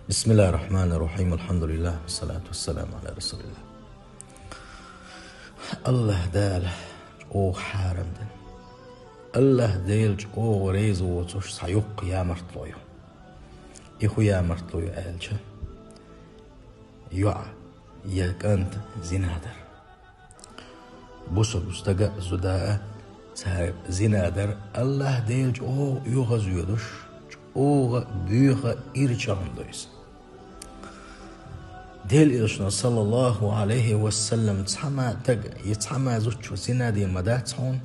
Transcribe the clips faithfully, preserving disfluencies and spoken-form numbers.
بسم الله الرحمن الرحيم. الحمد لله والصلاة والسلام على رسول الله. АллахӀ Дала чӀогӀа хьарам дина. АллахӀ Дела чӀогӀа реза воцуш цхьа йоккха ямартло ю. И хӀун ямартло ю аьлча, йоӀ я кӀант зина дар. Бусалба стага а, зуда а цара зина дар АллахӀ Дела чӀогӀа оьгӀазвоьдуш, чӀогӀа боьха ирча хӀума ду иза. Делан Элчано, саллаллахӀу Ӏалайхи ва саллам, цхьамма стага я цхьамма зудчо зина дийр ма дац хьуна,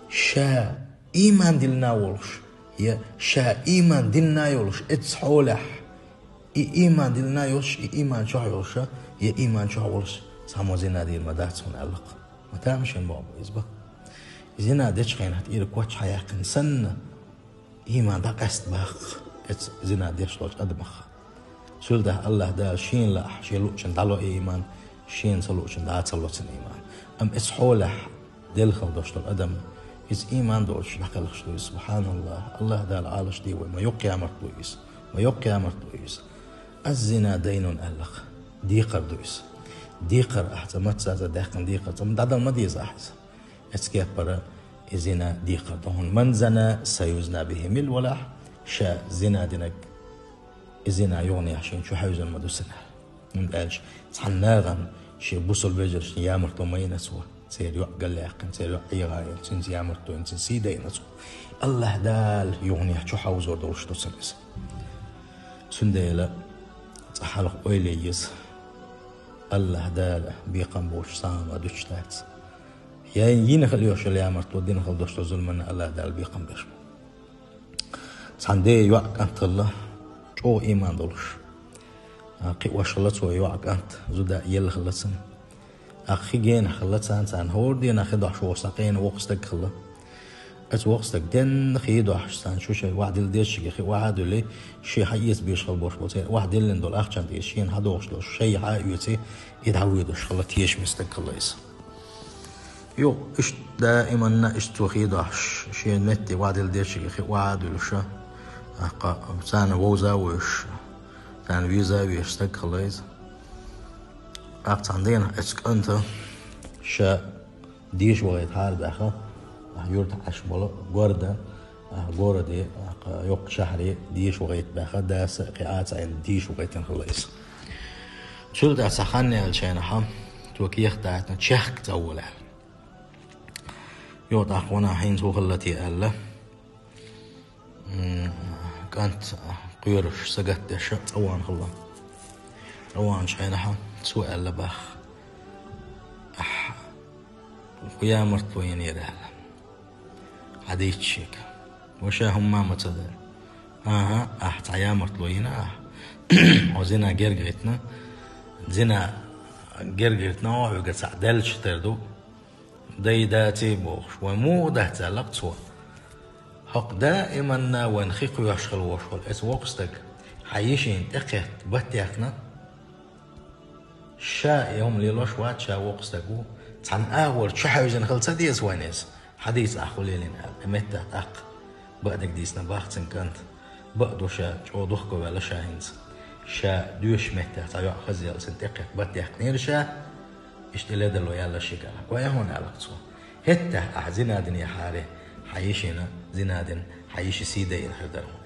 ша ийман диллина волуш, я ша ийман диллина йолуш, эццахьолехь, и ийман диллина йолуш, и ийман чохь йолуша, я ийман чохь волуш, цхьаммо зина дийр ма дац хьуна аьлла-кх. Ма тамашийна боху иза бан. Зина дечу хенахь тӀера коч хьаяьккхина санна, ийман дӀакъаста баккха, эцу зина деш долчу адамах. Цуьлдахь АллахӀ Дала шена лаахь, шен луучун дӀало и ийман, шена ца луучун дӀа ца ло цуьнан ийман. Амма эцу хьолехь делла хила долуш долу адам, иза ийман долуш дӀакхелхаш ду иза. СубхьаналлахӀ, АллахӀ Дала Ӏалашдийр вай, ма йоккха ямартло ю иза, ма йоккха ямартло ю иза. Аз-зина дайнун аьлла-кх, декхар ду иза. Декхар ахь цкъа маца а даьккхина декхар, цкъа дӀадала ма деза ахь иза. Эцу кепара и зина декхар ду хьуна. Ман зана, саюзна бихи, мила валахь, ша зина динарг, и зина юханехь шена чу хьаьвзина ма ду цунна аьлла. ХӀунда аьлча цхьана нахана шен бусалба вежаршна ямартло ма йина цо, церан йоӀ галъяьккхина, церан йоӀ Ӏехийна, цуьнца ямартло йина, цуьнан сий дайина цо. АллахӀ Дала юханехь чу хьовзор долуш ду цунна иза. Цундела цкъа хьалха ойла е еза, АллахӀ Дала бекхам боцуш цхьа хӀума дуьтуш дац. Я йина хила йолуш йолу ямартло, дина хила долуш долу зуламанна АллахӀ Дала бекхам беш бу. Цхьана ден йоӀ кӀант хилла, чӀогӀа ийман долуш. А, кхиош хилла цо йоӀ кӀант, зуда а елла хилла цуьнан. ТӀаккха хи генахь хилла царна, царна хӀора дийнахь хи дохьуш воккху стаг, къена воккху стаг хилла. Оцу воккху стага денна хи дохьуш царна, шу шайн охьадилла дезачуьнга хи охьа а дуьллий, шен хьаэца безаш хила болуш болу церан охьадиллина долу ахчанан тӀера шена хьадохуш долуш, шайн хьа а оьций, и дӀавоьдуш хилла тешаме стаг хилла иза. Юха иштта даиманна иштта цо хи дохьуш, шен метте охьадилла дезачуьнга хи охьа а дуьллуш, тӀаккха царна вовза а вуьйш, царна веза а везаш стаг хилла иза. ТӀаккха цхьана дийнахь оцу кӀанта ша деша вахийтахьара баьхна, юьртахь Ӏаш болу горда, городе, йоккха шахьаре деша вахийта баьхна, дас а кхин а ца Ӏийна деша вахийтина хилла иза. Цул тӀаьхьа цхьа хан яьллачу хенахь, цо кехат дайтина чехка цӀа вола аьлла. Йо, тӀаккха ванахь хӀинца хӀун хилла те аьлла. М, кӀант кхоьруш сагатдеш цӀа вахна хилла. ЦӀа вахначу хенахь цо аьлла баьхна: «Ахь хӀун ямартло йинера?» — аьлла. Хьадийцича шега. Ва ша хӀумма а ма ца дара. «АхӀа, ахь цхьа ямартло йина ахь. Хьо зина герга гӀиттина. Зина герга гӀиттина хьо, хьоьгара цхьаъ даьлча тера ду. Дай даций бохуш, вайн муха дац», — аьлла-кх цо. ХӀокху даиманна вайн хи кхоьхьуш хила волуш волу эцу воккху стага хьан йишина тӀекхетта баттехна, ша и хӀума лелош вац, ша воккха стаг ву, цхьана агӀор чу хьаьвзина хила ца деза вайна иза, хьадийца ахь хӀун лелийна аьлла. И меттехь тӀаккха баъдерг дийцина баьхна цуьнан кӀанта. Бакъ ду ша, чӀогӀа духковаьлла ша хӀинца. Ша доьшучу меттехь цхьа йоӀ хазъелла цунна тӀекхетта баттехкинера ша, иштта и ледарло яьлла шега. Гой хьуна, аьлла-кх цо. ХӀеттехь ахь зина динехьара, хьан йишина зина дина, хьан йишин сий дайина хир дара хьуна.